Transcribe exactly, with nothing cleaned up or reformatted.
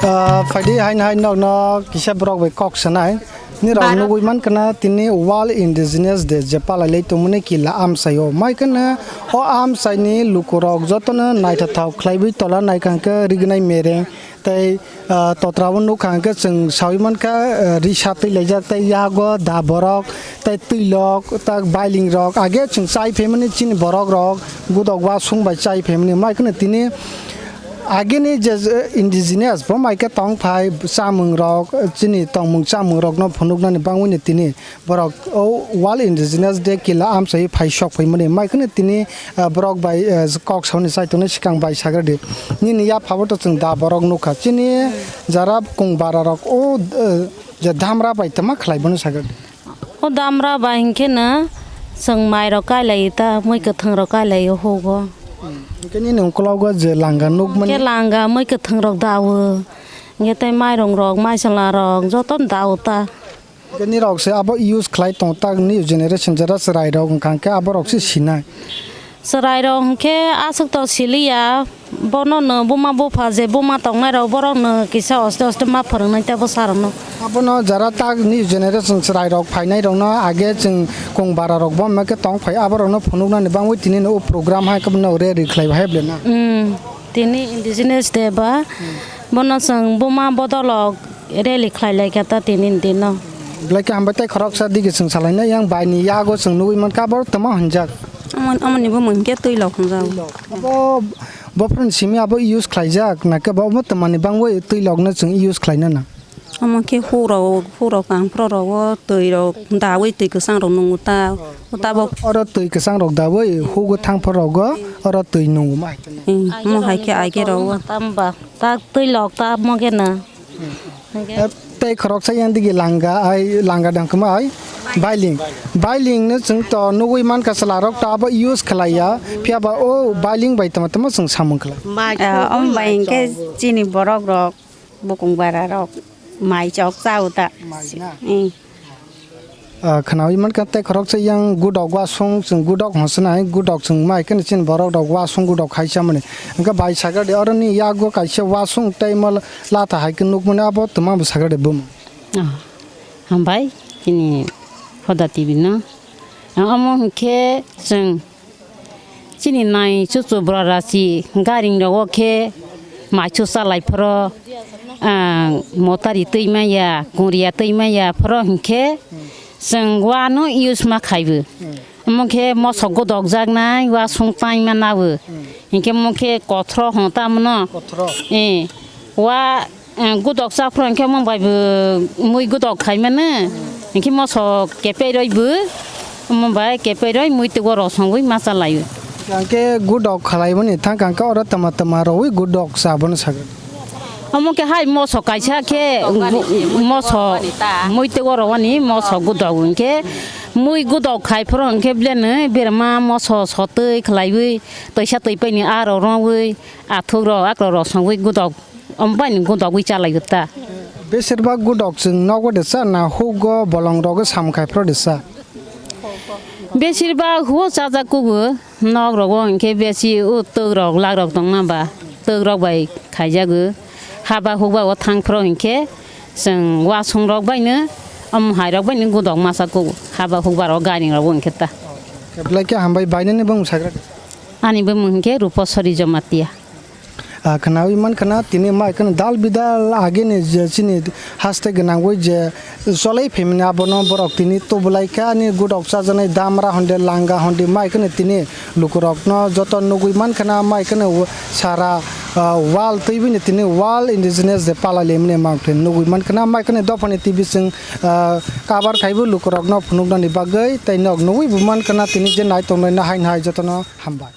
Ah, phaidi haino hai nokno kisa borok bai kok sanai. Nirok nugui mankha na tini World Indigenous Day je palai lai tongmani kila amchaio. Mai kheno o amchaini lukurok jotono naithothok khlaiwi tola naikha hwnkhe rignai mereng tei, ah, totra o nukha hwnkhe chwng saui mankha, ah, ri satwi laijak tei yago da borok tei twilok tak bailing rok age chwng chai phaimani chini borok rok gudok wasung bai chai phaimani mai kheno tini Agini je, je indigenous bo mai khe tong phai chamung rok, chini tongmung chamung rokno phunuknani bangwini tini borok o World Indigenous Day kila amchai phai sok phaimani mai kheno tini, ah, borok bai, ah, kok sauni chai tongnai swkang bai sagra di. Nini yaphabo to chwng da borok nukha. Chini jara kung bara rok o, ah, je damra bai tama khlai bono sagra di. O damra bai hinkhe no chwng mai rok kailai ta, mui kwthwng rok kailai o hugo. Hinkhe nini ukologo je langa nukmani. Hinkhe langa mui kwthwng rok dawo. Hinkhe tei mairung rok, maisala rok joto no dawo ta. Hinkhe nirok se abo use khlai tong tak new generation jera chwrai rok wngkha hinkhe abo rok se sinai. Chwrairok hwnkhe aswk to siliya, bono no buma bupha je buma tongnairok borokno kisa oste oste ma phwrwngnai tei bwsarokno. Abono jara tak new generation chwrairok phainairokno age chwng kung bararok bo hwnba khe tong phai aborokno phunuknani bangwi tini no o program hai khe bono rally khlai hai ble na. Hmm, tini indigenous day ba bono chwng buma bodolok rally khlai lai kha ta tini ni dino. Belai khe hambai tei khoroksa digi chwng salai nai yang bai ni yago chwng nugui mankha abo tongma hwnjak. Omo, omoni bumung hinkhe twilok hwnjak. Abo bophron simi abo use khlaijak, nakhe bo omo twmani bangwi twilokno chwng use khlaina na? Omo khe hukrok, hukrok kangphro rogo twirok dawi twi kwchang rok nungo ta, tabok. Oro twi kwchang rok dawi hugo thangphro rogo oro twi nungo ma hai. Hmm, omo hai khe aige rogo. Tamba tak twilok ta mo khe na. Eh, tei khoroksa yang digi langa ai langa dang kama ai bailing. Bailing no chwng to nugui mankha chwla rok to abo use khlaiya. Phiya ba o bailing bai tama tama chwng samung khlai. Ah, om bai hinkhe chini borok rok bukung bara rok mai chok chao ta. Mai na? Eh. Ah, khwnaui mankha tei khoroksa yang gudok wasung chwng gudok hwnsanai gudok chwng mai kheno chini borok rok wasung gudok khai chamani. Hwnkhe bai sakha de oroni yago kaisa wasung tei mo latha hai khe nukmani abo twma bo sakha de bumung. Ah, hambai chini Hoda T V no. Ah, omo hwnkhe chwng Chini nai chuchu bwrara chi garing rogo khe maichu chalai phoro, ah, motari twi maya, kungriya twi maya phoro hinkhe chwng wano use ma khaibo. Omo khe mosok godok jaknai, wasung tai ma nabo. Hinkhe omo khe kothro hwn ta mano. Kothro. Eh, wa Eh, gudok chaphuru hinkhe omo bai bo mui gudok khai mano. Hinkhe moso kepei roi bo, omo bai kepei roi mui tei o rosongwi ma cha laio. Hinkhe gudok khalai mani thang kang khe oro tama tama rowi gudok cha bono sago. Omo khe hai moso kaisa khe gu-, moso mui tei o rowani moso gudok hinkhe mui gudok khai phuru hinkhe beleno berma moso sotwi khlaiwi twisa twi paini aro rongwi athuk rok akrok rosongwi gudok. Omo bai ni gudogwi chalaio ta. Besir bak gudok chwng nogo de cha na hugo bolong rogo samung khai phro de cha? Besir bak hugo chajak kugo nok rogo hinkhe besi o twk rok lak rok tong na ba twk rok bai khaijago. Haba hukba o thang phro hinkhe chwng wasung rok bai no omo hai rok bai no gudok masa kugo haba hukba rok gairing rok hinkhe ta. Belai khe hambai bai nini bumung sagra de. Ani bumung hinkhe Ruposori Jamatia. Ah, khwnaui mankha na tini mai kheno dal bidal agini je chini haste gwnangwi je cholai phaimani abono borok tini tubulai kha ani gudok chajaknai damra honde langa honde mai kheno tini lukurokno joto nugui mankha na mai kheno sara, ah, world twibini tini World Indigenous Day palai laimani mangphi nugui mankha na mai kheno dophani T V chwng, ah, cover khaibo lukurokno phunuknani bagwi tei nok nugui bo mankha na tini je nai tongnai na hai hai jotono hambai.